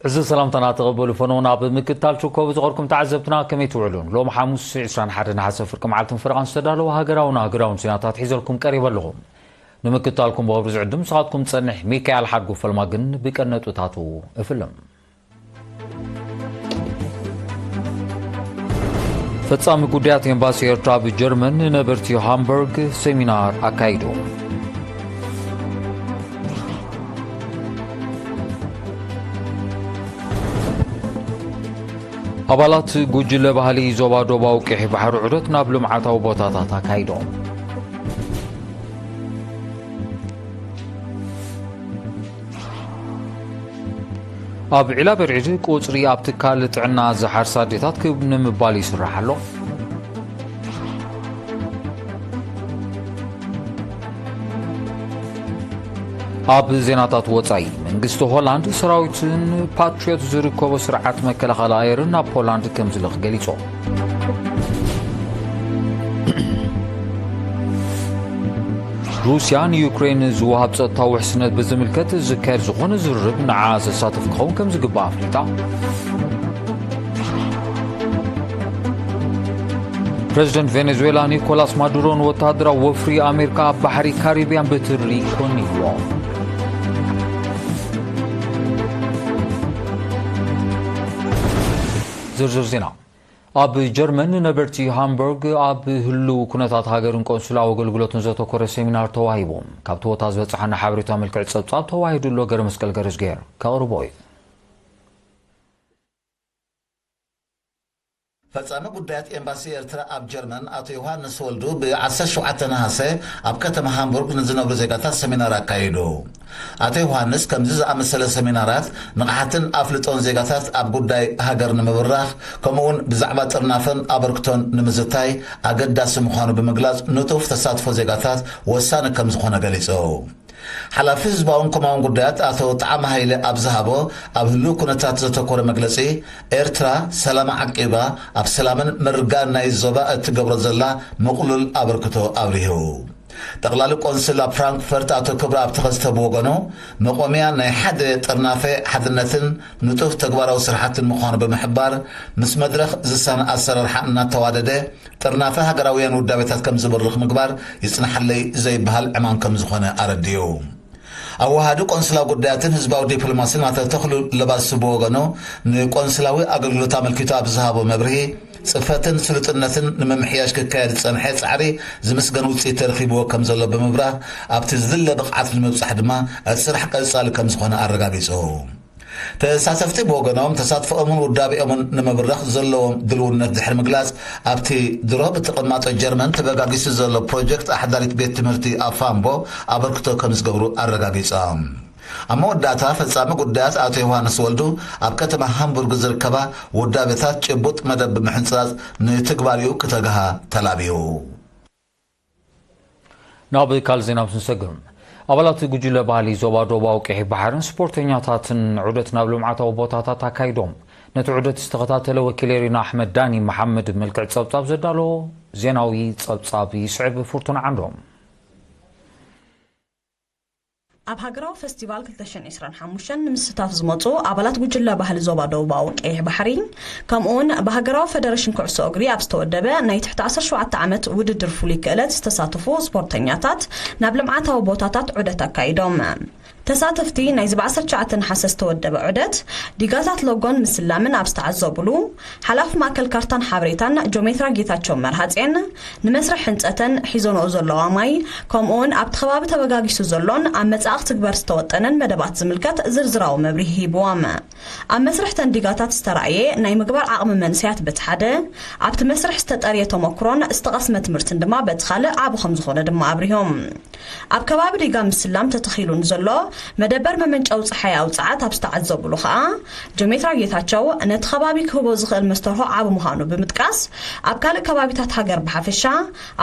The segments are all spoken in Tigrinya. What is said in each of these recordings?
እዚ ሰላምታና ተቐበሉ ፈነውና። ኣብ ምክትታል ትርከቡ ዝቐርኩም ተዓዘብትና ከመይ ትውዕሉን? ሎም ሓሙስ ዕስራን ሓደን ነሓሰ ፍርቂ መዓልትን ፈረቓን ዝተዳለወ ሃገራውን ኣህጉራውን ዜናታት ሒዘልኩም ቀሪበ ኣለኹ። ንምክትታልኩም ብኽብሪ ዝዕድም ንስኻትኩም ጸንሕ ሚካኤል ሓድጉ ፈልማ ግን ብቀነጡታቱ እፍልም። ፈጻሚ ጉዳያት ኤምባሲ ኤርትራ ኣብ ጀርመን ንነበርቲ ሃምበርግ ሰሚናር ኣካይዱ። ኣባላት ጉጅለ ባህሊ ዞባ ዶባዊ ቀይሕ ባሕሪ ዑደት ናብ ልምዓታዊ ቦታታት ኣካይዶም። ኣብ ዒላ በርዒድ ቁጽሪ ኣብ ትካል ጥዕና ዝሓርሳ ኣዴታት ክብ ንምባል ይስራሕ ኣሎ። ኣብ ዜናታት ወጻኢ፣ መንግስቲ ሆላንድ ሰራዊትን ፓትሪዮት ዝርከቦ ስርዓት መከላኸሊ ኣየርን ናብ ፖላንድ ከም ዝልኽ ገሊጹ። ሩስያ ንዩክሬን ዝወሃብ ጸጥታዊ ውሕስነት ብዝምልከት ዝካየድ ዝኾነ ዝርርብ ንዓ ዘሳትፍ ክኸውን ከም ዝግባእ ኣፍሊጣ። ፕረዚደንት ቬኔዙዌላ ኒኮላስ ማዱሮ ንወተሃደራዊ ወፍሪ ኣሜሪካ ኣብ ባሕሪ ካሪብያን ብትሪ ኮኒንዎ። ዝርዝር ዜና። ኣብ ጀርመን ንነበርቲ ሃምቡርግ ኣብ ህልው ኩነታት ሃገርን ቆንስላዊ ኣገልግሎትን ዘተኮረ ሰሚናር ተዋሂቡ። ካብቲ ቦታ ዝበጽሓና ሓበሬታ መልክዕ ጸብጻብ ተዋሂዱ ኣሎ። ገረ መስቀል ገረዝጌር ከቕርቦ እዩ። ፈጻሚ ጉዳያት ኤምባሲ ኤርትራ ኣብ ጀርመን ኣቶ ዮሃንስ ወልዱ ብ ዓሰርተ ሸውዓተ ነሃሰ ኣብ ከተማ ሃምቡርግ ንዝነብሩ ዜጋታት ሰሚናር ኣካይዱ። ኣቶ ዮሃንስ ከምዚ ዝኣመሰለ ሰሚናራት ንቕሓትን ኣፍልጦን ዜጋታት ኣብ ጉዳይ ሃገር ንምብራኽ፣ ከምኡውን ብዛዕባ ጥርናፈን ኣበርክቶን ንምዝታይ ኣገዳሲ ምዃኑ ብምግላጽ፣ ንጡፍ ተሳትፎ ዜጋታት ወሳኒ ከም ዝኾነ ገሊጹ። ሓላፊ ህዝባውን ኮማውን ጉዳያት ኣቶ ጣዕመ ሃይለ ኣብ ዝሃቦ ኣብ ህሉው ኩነታት ዘተኮረ መግለጺ፣ ኤርትራ ሰላማ ዓቂባ ኣብ ሰላምን ምርግጋእን ናይ ዞባ እትገብሮ ዘላ ምቕሉል ኣበርክቶ ኣብሪሁ። ጠቕላሊ ቆንስል ኣብ ፍራንክፈርት ኣቶ ክብረኣብ ተኸስተ ብወገኑ፣ መቖሚያ ናይ ሓደ ጥርናፈ ሓድነትን ንጡፍ ተግባራዊ ስራሕትን ምዃኑ ብምሕባር፣ ምስ መድረኽ ዝሳነ ኣሰራርሓ እናተዋደደ ጥርናፈ ሃገራውያን ውዳቤታት ከም ዝብርኽ ምግባር ይጽናሓለይ ዘይበሃል ዕማም ከም ዝኾነ ኣረዲኡ። ኣወሃዲ ቆንስላዊ ጉዳያትን ህዝባዊ ዲፕሎማስን ኣቶ ተኽሉ ለባሱ ብወገኑ፣ ንቆንስላዊ ኣገልግሎት ኣመልኪቱ ኣብ ዝሃቦ መብርሂ፣ ጽፈትን ስሉጥነትን ንምምሕያሽ ክካየድ ዝጸንሐ ጻዕሪ ዝምስገን ውጽኢት ተረኺብዎ ከም ዘሎ ብምብራህ፣ ኣብቲ ዝድለ ብቕዓት ንምብጻሕ ድማ እቲ ስራሕ ቀጻሊ ከም ዝኾነ ኣረጋጊጹ። ተሳተፍቲ ብወገኖም፣ ተሳትፎኦምን ውዳቤኦምን ንምብራኽ ዘለዎም ድልውነት ድሕሪ ምግላጽ፣ ኣብቲ ድሮ ብተቐማጦ ጀርመን ተበጋጊሱ ዘሎ ፕሮጀክት ኣሕዳሪት ቤት ትምህርቲ ኣብ ፋምቦ ኣበርክቶ ከም ዝገብሩ ኣረጋጊጾም። ኣብ መወዳእታ፣ ፈጻሚ ጉዳያት ኣቶ ዮሃንስ ወልዱ፣ ኣብ ከተማ ሃምቡርግ ዝርከባ ውዳቤታት ጭቡጥ መደብ ብምሕንጻጽ ንትግባሬኡ ክተግሃ ተላብዩ። ናብ ካልእ ዜና ምስ ንሰግር፣ ኣባላት ጉጅለ ባህሊ ዞባ ዶባዊ ቀይሕ ባሕርን ስፖርተኛታትን ዑደት ናብ ልምዓታዊ ቦታታት ኣካይዶም። ነቲ ዑደት ዝተኸታተለ ወኪል ኤሪና ኣሕመድ ዳኒ መሓመድ መልክዕ ጸብጻብ ዘዳሎ ዜናዊ ጸብጻብ ይስዕብ። ፍርቱና ዓንዶም። ኣብ ሃገራዊ ፈስቲቫል ክልተ ሽሕን ዕስራን ሓሙሽተን ንምስታፍ ዝመጹ ኣባላት ጉጅለ ባህሊ ዞባ ደቡባዊ ቀይሕ ባሕሪ፣ ከምኡውን ብሃገራዊ ፈደረሽን ኩዕሶ እግሪ ኣብ ዝተወደበ ናይ ትሕቲ ዓሰርተ ሸውዓተ ዓመት ውድድር ፍሉይ ክእለት ዝተሳተፉ ስፖርተኛታት ናብ ልምዓታዊ ቦታታት ዑደት ኣካይዶም። ተሳተፍቲ ናይዚ ብ ዓሰርተ ትሽዓተ ነሓሰ ዝተወደበ ዑደት፣ ዲጋታት ሎጎን ምስላምን ኣብ ዝተዓዘቡሉ፣ ሓላፊ ማእከል ካርታን ሓበሬታን ጆሜትራ ጌታቸው መርሃጼን፣ ንመስርሕ ህንጸተን ሒዞንኦ ዘለዋ ማይ፣ ከምኡውን ኣብቲ ከባቢ ተበጋጊሱ ዘሎን ኣብ መጻኢ ክትግበር ዝተወጠነን መደባት ዝምልከት ዝርዝራዊ መብርሂ ሂብዎም። ኣብ መስርሕ ተን ዲጋታት ዝተራእየ ናይ ምግባር ዓቕሚ መንእሰያት በቲ ሓደ፣ ኣብቲ መስርሕ ዝተጠርየ ተመክሮን ዝተቐስመ ትምህርትን ድማ በቲ ካልእ ዓቢ ከም ዝኾነ ድማ ኣብሪሆም። ኣብ ከባቢ ዲጋ ምስላም ተተኺሉ ንዘሎ መደበር መመንጨዊ ጸሓያዊ ጸዓት ኣብ ዝተዓዘቡሉ ከኣ፣ ጆሜትራ ጌታቸው ነቲ ከባቢ ክህቦ ዝኽእል መስተርሆ ዓቢ ምዃኑ ብምጥቃስ፣ ኣብ ካልእ ከባቢታት ሃገር ብሓፈሻ፣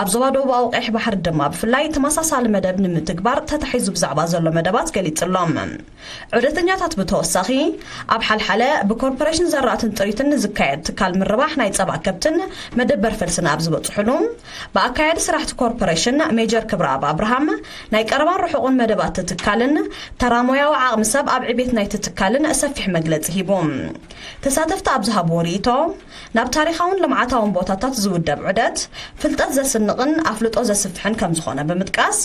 ኣብ ዞባ ደቡባዊ ቀይሕ ባሕሪ ድማ ብፍላይ ተመሳሳሊ መደብ ንምትግባር ተታሒዙ ብዛዕባ ዘሎ መደባት ገሊጹሎም። ዑደተኛታት ብተወሳኺ፣ ኣብ ሓልሓለ ብኮርፖሬሽን ዘራእትን ጥሪትን ንዝካየድ ትካል ምርባሕ ናይ ጸባ ከብትን መደበር ፈልስን ኣብ ዝበጽሑሉ፣ ብኣካያዲ ስራሕቲ ኮርፖሬሽን ሜጀር ክብረኣብ ኣብርሃም ናይ ቀረባን ርሑቕን መደባት ትካልን ተራ ሞያዊ ዓቕሚ ሰብ ኣብ ዕቤት ናይቲ ትካልን ሰፊሕ መግለጺ ሂቡ። ተሳተፍቲ ኣብ ዝሃብዎ ርእይቶ፣ ናብ ታሪኻውን ልምዓታውን ቦታታት ዝውደብ ዑደት፣ ፍልጠት ዘስንቕን ኣፍልጦ ዘስፍሕን ከም ዝኾነ ብምጥቃስ፣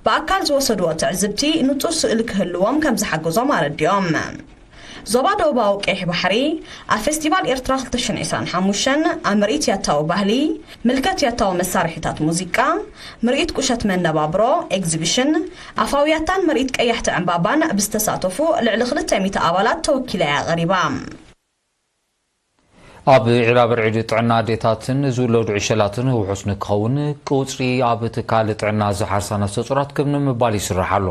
ብኣካል ዝወሰድዎ ትዕዝብቲ ንጹር ስእሊ ክህልዎም ከም ዝሓገዞም ኣረዲኦም። ዞባ ደቡባዊ ቀይሕ ባሕሪ፣ ኣብ ፌስቲቫል ኤርትራ ክልተ ሽሕን ዕስራን ሓሙሽተን፣ ኣብ ምርኢት ያታዊ ባህሊ፣ ምልከት ያታዊ መሳርሒታት ሙዚቃ፣ ምርኢት ቁሸት መነባብሮ፣ ኤግዚቢሽን፣ ኣፋዊ ያታን ምርኢት ቀያሕቲ ዕምባባን ብዝተሳተፉ ልዕሊ ክልተ ሚእቲ ኣባላት ተወኪላ እያ ቀሪባ። ኣብ ዒላ ብርዒድ ጥዕና ኣዴታትን ዝውለዱ ዕሸላትን ውሑስ ንክኸውን፣ ቁጽሪ ኣብ ትካል ጥዕና ዝሓርሳ ነፍሰ ጾራት ክብ ንምባል ይስራሕ ኣሎ።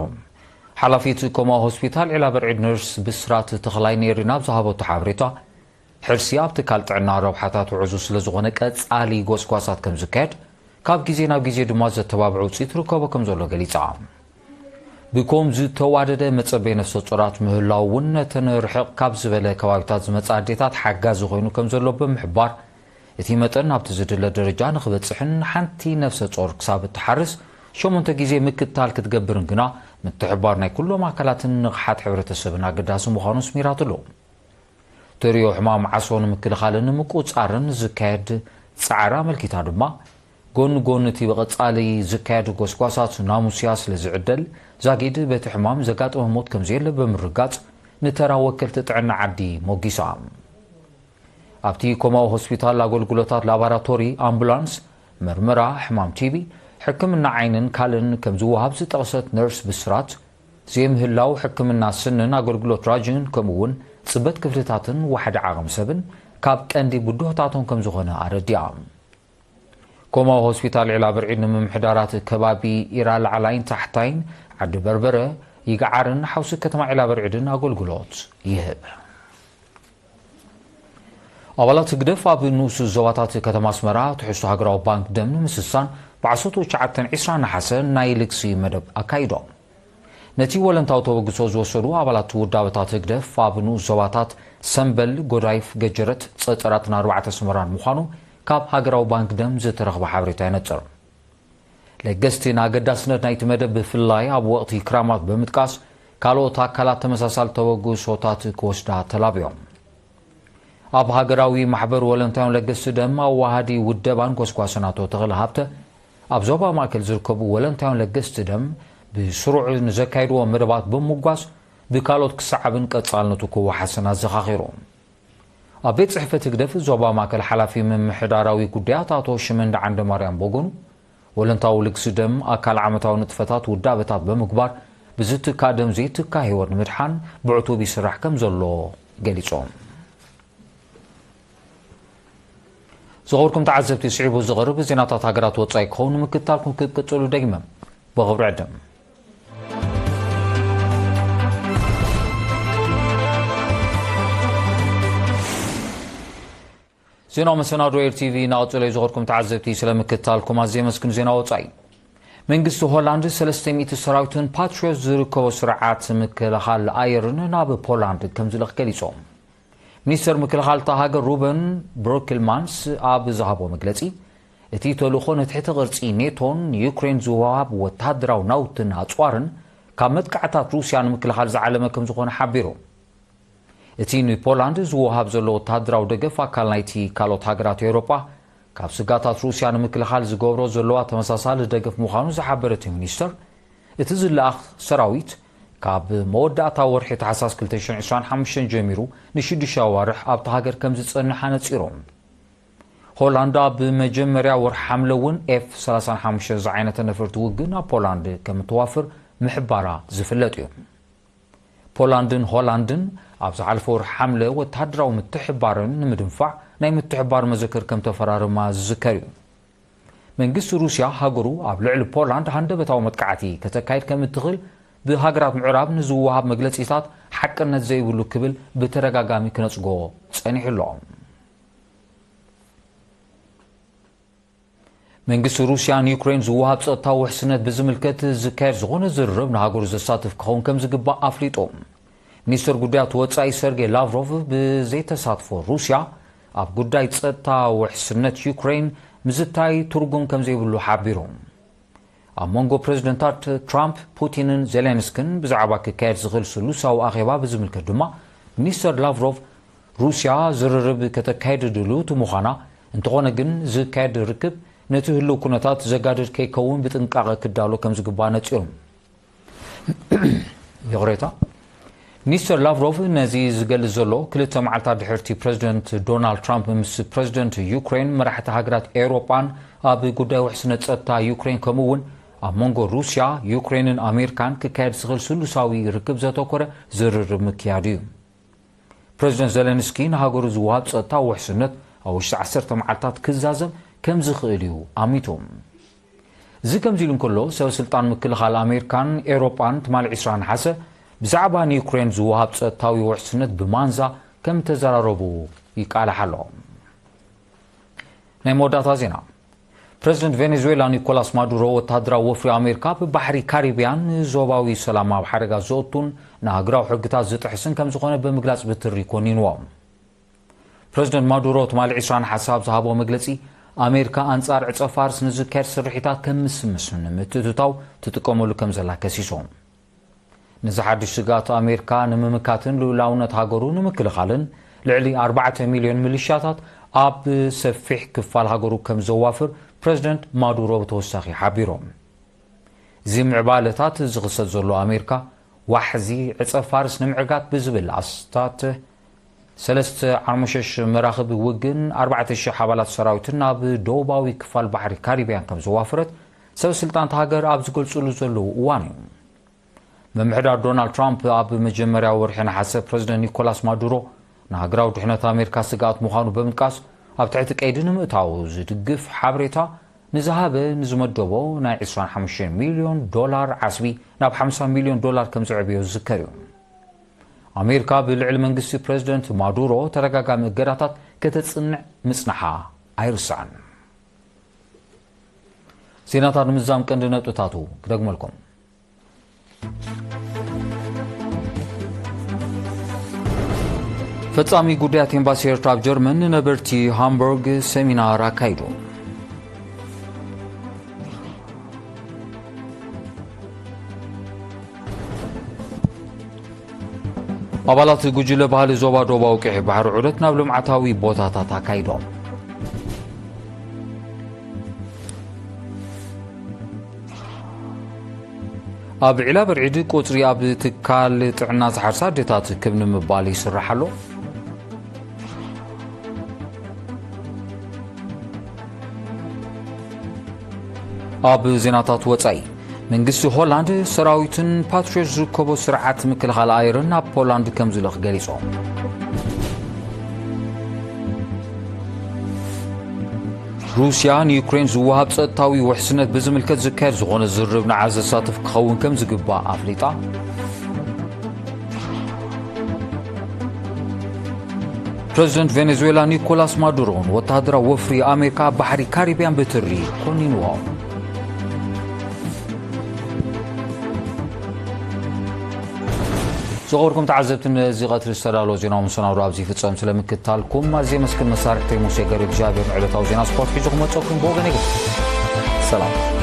ሓላፊት ኮማ ሆስፒታል ዒላ ብርዒድ ነርስ ብስራት ተኽላይ ነይሪ ናብ ዝሃበቶ ሓበሬታ፣ ሕርሲ ኣብ ትካል ጥዕና ረብሓታት ውዕዙ ስለ ዝኾነ፣ ቀጻሊ ጎስጓሳት ከም ዝካየድ፣ ካብ ግዜ ናብ ግዜ ድማ ዘተባብዕ ውጽኢት ርከቦ ከም ዘሎ ገሊጻ። ብኮም ዝተዋደደ መጸበይ ነፍሰ ጾራት ምህላው እውን ነተን ርሕቕ ካብ ዝበለ ከባቢታት ዝመጻ ኣዴታት ሓጋዚ ኮይኑ ከም ዘሎ ብምሕባር፣ እቲ መጠን ናብቲ ዝድለ ደረጃ ንኽበጽሕን ሓንቲ ነፍሰ ጾር ክሳብ እትሓርስ ሸሞንተ ግዜ ምክትታል ክትገብርን ግና ምትሕባር ናይ ኩሎም ኣካላትን ንቕሓት ሕብረተሰብን ኣገዳሲ ምዃኑ ኣስሚራትሉ። ተርእዮ ሕማም ዓሶ ንምክልኻልን ንምቁጽጻርን ዝካየድ ጻዕሪ ኣመልኪታ ድማ፣ ጎኒ ጎኒ እቲ ብቐጻሊ ዝካየድ ጎስጓሳት ናሙስያ ስለ ዝዕደል፣ ዛጊድ በቲ ሕማም ዘጋጠመ ሞት ከም ዘየለ ብምርጋጽ፣ ንተራ ወከልቲ ጥዕና ዓዲ ሞጊሳ። ኣብቲ ኮማዊ ሆስፒታል ኣገልግሎታት ላቦራቶሪ፣ ኣምቡላንስ፣ መርመራ ሕማም ቲቢ፣ ሕክምና ዓይንን ካልእን ከም ዝወሃብ ዝጠቕሰት ነርስ ብስራት፣ ዘይምህላው ሕክምና ስንን ኣገልግሎት ራጅን ከምኡ እውን ጽበት ክፍልታትን ዋሕዲ ዓቕሚ ሰብን ካብ ቀንዲ ብድሆታቶም ከም ዝኾነ ኣረዲኣ። ኮማዊ ሆስፒታል ዒላ ብርዒድ ንምምሕዳራት ከባቢ ኢራ ላዕላይን ታሕታይን፣ ዓዲ በርበረ፣ ይግዓርን ሓውሲ ከተማ ዒላ ብርዒድን ኣገልግሎት ይህብ። ኣባላት ህግደፍ ኣብ ንኡስ ዞባታት ከተማ ኣስመራ ትሕዝቶ ሃገራዊ ባንክ ደም ንምስሳን ብዓሰርተ ትሽዓተ ዕስራ ነሓሰ ናይ ልግሲ መደብ ኣካይዶም። ነቲ ወለንታዊ ተበግሶ ዝወሰዱ ኣባላት ውዳበታት ህግደፍ ኣብ ንኡስ ዞባታት ሰምበል፣ ጎዳይፍ፣ ገጀረት፣ ጸጸራትን ኣርባዕተ ኣስመራን ምዃኑ ካብ ሃገራዊ ባንክ ደም ዝተረኽበ ሓበሬታ የነጽር። ለገስቲ ንኣገዳስነት ናይቲ መደብ ብፍላይ ኣብ ወቕቲ ክራማት ብምጥቃስ ካልኦት ኣካላት ተመሳሳሊ ተበግሶታት ክወስዳ ተላብዮም። ኣብ ሃገራዊ ማሕበር ወለንታውን ለገስቲ ደም ኣዋሃዲ ውደባን ጎስጓስን ኣቶ ተኽለ ሃብተ ኣብ ዞባ ማእከል ዝርከቡ ወለንታውን ለገስቲ ደም ብስሩዕ ንዘካይድዎ መደባት ብምጓስ ብካልኦት ክሰዓብን ቀጻልነቱ ክወሓስን ኣዘኻኺሩ። ኣብ ቤት ጽሕፈት ህግደፍ ዞባ ማእከል ሓላፊ ምምሕዳራዊ ጉዳያት ኣቶ ሽመንዳ ዓንደማርያም በጎኑ፣ ወለንታዊ ልግሲ ደም ኣካል ዓመታዊ ንጥፈታት ውዳበታት ብምግባር ብዝትካእ ደም ዘይትካእ ህይወት ንምድሓን ብዕቱብ ይስራሕ ከም ዘሎ ገሊጾም። ዝኸበርኩም ተዓዘብቲ፣ ስዒቡ ዝቐርብ ዜናታት ሃገራት ወጻኢ ክኸውን ንምክትታልኩም ክትቅጽሉ ደጊመ ብኽብሪ ዕድም። ዜናዊ መሰናዶ ኤር ቲቪ እናቐጸለ እዩ። ዝኸበርኩም ተዓዘብቲ፣ ስለ ምክትታልኩም ኣዝየ የመስግን። ዜና ወጻኢ። መንግስቲ ሆላንድ ሰለስተ ሚእቲ ሰራዊትን ፓትሪዮት ዝርከቦ ስርዓት ምክልኻል ኣየርን ናብ ፖላንድ ከም ዝልእኽ ገሊጾም። ሚኒስተር ምክልኻል እታ ሃገር ሩበን ብሮክልማንስ ኣብ ዝሃቦ መግለጺ፣ እቲ ተልእኾ ንትሕቲ ቅርጺ ኔቶን ንዩክሬን ዝወሃብ ወተሃደራዊ ናውትን ኣጽዋርን ካብ መጥቃዕታት ሩስያ ንምክልኻል ዝዓለመ ከም ዝኾነ ሓቢሩ። እቲ ንፖላንድ ዝወሃብ ዘሎ ወተሃደራዊ ደገፍ ኣካል ናይቲ ካልኦት ሃገራት ኤውሮጳ ካብ ስጋታት ሩስያ ንምክልኻል ዝገብሮ ዘለዋ ተመሳሳሊ ደገፍ ምዃኑ ዝሓበረ እቲ ሚኒስተር፣ እቲ ዝለኣኽ ሰራዊት ካብ መወዳእታ ወርሒ ታሕሳስ ክልተ ሽሕን ዕስራን ሓሙሽተን ጀሚሩ ንሽዱሽተ ኣዋርሕ ኣብታ ሃገር ከም ዝጸንሕ ኣነጺሩ። ሆላንድ ኣብ መጀመርያ ወርሒ ሓምለ እውን ኤፍ ሰላሳን ሓሙሽተን ዝዓይነተ ነፈርቲ ውግእ ናብ ፖላንድ ከም እተዋፍር ምሕባራ ዝፍለጥ እዩ። ፖላንድን ሆላንድን ኣብ ዝሓለፈ ወርሒ ሓምለ ወተሃደራዊ ምትሕብባረን ንምድንፋዕ ናይ ምትሕብባር መዘክር ከም ተፈራረማ ዝዝከር እዩ። መንግስቲ ሩስያ ሃገሩ ኣብ ልዕሊ ፖላንድ ሃንደበታዊ መጥቃዕቲ ከተካይድ ከም እትኽእል ብሃገራት ምዕራብ ንዝወሃብ መግለጺታት ሓቅነት ዘይብሉ ክብል ብተደጋጋሚ ክነጽጎ ጸኒሑ ኣሎ። መንግስቲ ሩስያ ንዩክሬን ዝወሃብ ጸጥታዊ ውሕስነት ብዝምልከት ዝካየድ ዝኾነ ዝርርብ ንሃገሩ ዘሳትፍ ክኸውን ከም ዝግባእ ኣፍሊጡ። ሚኒስትር ጉዳያት ወጻኢ ሰርጌይ ላቭሮቭ ብዘይተሳትፎ ሩስያ ኣብ ጉዳይ ጸጥታ ውሕስነት ዩክሬን ምዝታይ ትርጉም ከም ዘይብሉ ሓቢሩ። ኣብ መንጎ ፕረዚደንታት ትራምፕ፣ ፑቲንን ዜሌንስኪን ብዛዕባ ክካየድ ዝኽእል ስሉሳዊ ኣኼባ ብዝምልከት ድማ፣ ሚኒስተር ላቭሮቭ፣ ሩስያ ዝርርብ ከተካይድ ድልውቲ ምዃና፣ እንተኾነ ግን ዝካየድ ርክብ ነቲ ህልው ኩነታት ዘጋድድ ከይከውን ብጥንቃቐ ክዳሎ ከም ዝግባእ ነጺሮም። ይቕሬታ። ሚኒስተር ላቭሮቭ ነዚ ዝገልጽ ዘሎ፣ ክልተ መዓልታት ድሕርቲ ፕረዚደንት ዶናልድ ትራምፕ ምስ ፕረዚደንት ዩክሬን፣ መራሕቲ ሃገራት ኤውሮጳን ኣብ ጉዳይ ውሕስነት ጸጥታ ዩክሬን፣ ከምኡ እውን ኣብ መንጎ ሩስያ፣ ዩክሬንን ኣሜሪካን ክካየድ ዝኽእል ስሉሳዊ ርክብ ዘተኮረ ዝርርብ ምክያዱ እዩ። ፕረዚደንት ዘለንስኪ ንሃገሩ ዝወሃብ ጸጥታዊ ውሕስነት ኣብ ውሽጢ ዓሰርተ መዓልታት ክዛዘም ከም ዝኽእል እዩ ኣሚቱ። እዚ ከምዚ ኢሉ እንከሎ፣ ሰበ ስልጣን ምክልኻል ኣሜሪካን ኤውሮጳን ትማሊ ዕስራ ነሓሰ ብዛዕባ ንዩክሬን ዝወሃብ ጸጥታዊ ውሕስነት ብማንዛ ከም ተዘራረቡ ይቃላሕ ኣሎ። ናይ መወዳእታ ዜና። ፕረዚደንት ቬኔዙዌላ ኒኮላስ ማዱሮ ወተሃደራዊ ወፍሪ ኣሜሪካ ብባሕሪ ካሪብያን ንዞባዊ ሰላም ኣብ ሓደጋ ዘእቱን ንሃገራዊ ሕግታት ዝጥሕስን ከም ዝኾነ ብምግላጽ ብትሪ ኮኒንዎ። ፕረዚደንት ማዱሮ ትማሊ ዕስራ ነሓሰ ኣብ ዝሃቦ መግለጺ፣ ኣሜሪካ ኣንጻር ዕጸ ፋርስ ንዝካየድ ስርሒታት ከም ምስምስ ንምትእትታው ትጥቀመሉ ከም ዘላ ከሲሱ። ነዚ ሓድሽ ስግኣት ኣሜሪካ ንምምካትን ልኡላውነት ሃገሩ ንምክልኻልን ልዕሊ ኣርባዕተ ሚልዮን ሚሊሻታት ኣብ ሰፊሕ ክፋል ሃገሩ ከም ዘዋፍር ፕረዚደንት ማዱሮ ብተወሳኺ ሓቢሮም። እዚ ምዕባለታት ዝኽሰት ዘሎ ኣሜሪካ ዋሕዚ ዕጸ ፋርስ ንምዕጋት ብዝብል ኣስታት ሰለስተ ዓርሞሸሽ መራኽብ ውግእን ኣርባዕተ ሽሕ ኣባላት ሰራዊትን ናብ ደቡባዊ ክፋል ባሕሪ ካሪብያን ከም ዘዋፈረት ሰብ ስልጣን እታ ሃገር ኣብ ዝገልጽሉ ዘለዉ እዋን እዩ። ምምሕዳር ዶናልድ ትራምፕ ኣብ መጀመርያ ወርሒ ነሓሰ ፕረዚደንት ኒኮላስ ማዱሮ ንሃገራዊ ድሕነት ኣሜሪካ ስግኣት ምዃኑ ብምጥቃስ፣ ኣብ ትሕቲ ቀይዲ ንምእታው ዝድግፍ ሓበሬታ ንዝሃበ ንዝመደቦ ናይ ዕስራን ሓሙሽተን ሚልዮን ዶላር ዓስቢ ናብ ሓምሳ ሚልዮን ዶላር ከም ዘዕበዮ ዝዝከር እዩ። ኣሜሪካ ብልዕሊ መንግስቲ ፕረዚደንት ማዱሮ ተደጋጋሚ እገዳታት ከተጽንዕ ምጽንሓ ኣይርሳዕን። ዜናታት ንምዝዛም ቀንዲ ነጥብታቱ ክደግመልኩም። ፈጻሚ ጉዳያት ኤምባሲ ኤርትራ ኣብ ጀርመን ንነበርቲ ሃምቡርግ ሰሚናር ኣካይዱ። ኣባላት ጉጅለ ባህሊ ዞባ ደቡባዊ ቀይሕ ባሕሪ ዑደት ናብ ልምዓታዊ ቦታታት ኣካይዶም። ኣብ ዒላ ብርዒድ ቁጽሪ ኣብ ትካል ጥዕና ዝሓርሳ ኣዴታት ክብ ንምባል ይስራሕ ኣሎ። ኣብ ዜናታት ወጻኢ፣ መንግስቲ ሆላንድ ሰራዊትን ፓትሪዮት ዝርከቦ ስርዓት ምክልኻል ኣየርን ናብ ፖላንድ ከም ዝልእኽ ገሊጾም። ሩስያ ንዩክሬን ዝወሃብ ጸጥታዊ ውሕስነት ብዝምልከት ዝካየድ ዝኾነ ዝርርብ ንዓ ዘሳትፍ ክኸውን ከም ዝግባእ ኣፍሊጣ። ፕረዚደንት ቬኔዙዌላ ኒኮላስ ማዱሮን ወተሃደራዊ ወፍሪ ኣሜሪካ ኣብ ባሕሪ ካሪብያን ብትሪ ኮኒንዎ። ዝኸበርኩም ተዓዘብቲ፣ ነዚ ቀትሪ ዝተዳለወ ዜናዊ መሰናዶ ኣብዚ ይፍጸም። ስለ ምክትታልኩም ኣዝየ መስክን። መሳርሕተይ ሙሴ ገር እግዚኣብሔር ንዕለታዊ ዜና ስፖርት ሒዙ ክመጸኩም ብወገን ይግብ። ሰላም።